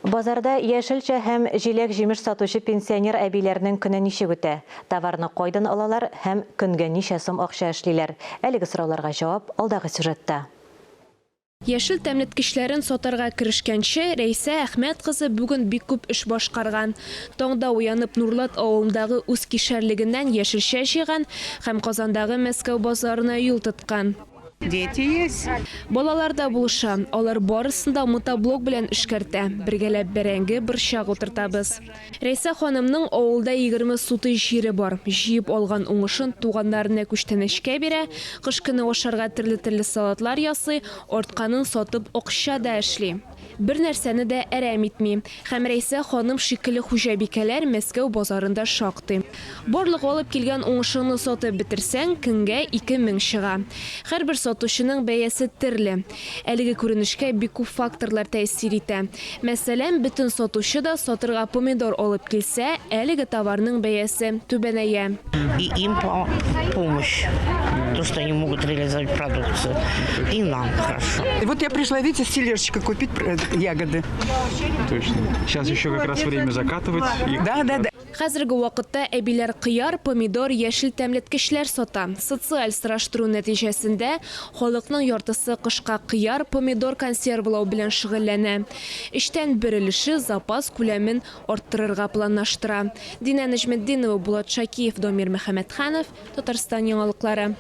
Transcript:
Базарда яшелчә һәм җиләк-җимеш сатучы пенсионер әбиләрнең көне ничек үтә? Товарны кайдан алалар һәм көнгә ничә сум акча эшлиләр? Әлеге сорауларга җавап алдагы сюжетта. Яшел тәмлеткечләрен сатарга керешкәнче, Рәйсә Әхмәт кызы бүген бик күп эш башкарган. Таңда уянып Нурлат авылындагы үз кишәрлегеннән яшелчә җыйган һәм Казандагы Мәскәү базарына юл тоткан. Дети есть. Балалар да булыша. Алар барысын да мотоблок белән эшкәртә. Бергәләп бәрәңге, борчак утыртабыз. Рәйсә ханымның авылда 20 сутый җире бар. Җыеп алган уңышын туганнарына күчтәнәчкә бирә, кыш көне ашарга төрле-төрле салатлар ясый, артканын сатып акча да эшли. Бер нәрсәне дә әрәм итми. Һәм Рәйсә ханым шикелле хуҗабикәләр Мәскәү базарында шактый. Барлык алып килгән уңышыңны сатып бетерсәң, көнгә 2000 чыга. Һәрбер сатучының бәясе терле. Әлеге күренешкә бик күп факторлар тәэсир итә. Мәсәлән, бөтен сатучы да сатырга помидор алып килсә, әлеге товарның бәясе түбәнәя. И им помощь, то, что они могут реализовать продукцию. И нам хорошо. И вот я пришла, видите, с тележечкой купить ягоды. Точно. Сейчас еще как раз время закатывать. Их. Да. Хәзерге вакытта әбиләр кыяр, помидор, яшел тәмләткечләр сата. Социаль сораштыру нәтиҗәсендә, халыкның яртысы кышка кыяр, помидор консервлау белән шөгыльләнә. Өчтән бер өлеше запас күләмен арттырырга планлаштыра. Динә Нәҗметдинова, Булат Шакиев, Дамир Мөхәммәтханов, Татарстан яңалыклары.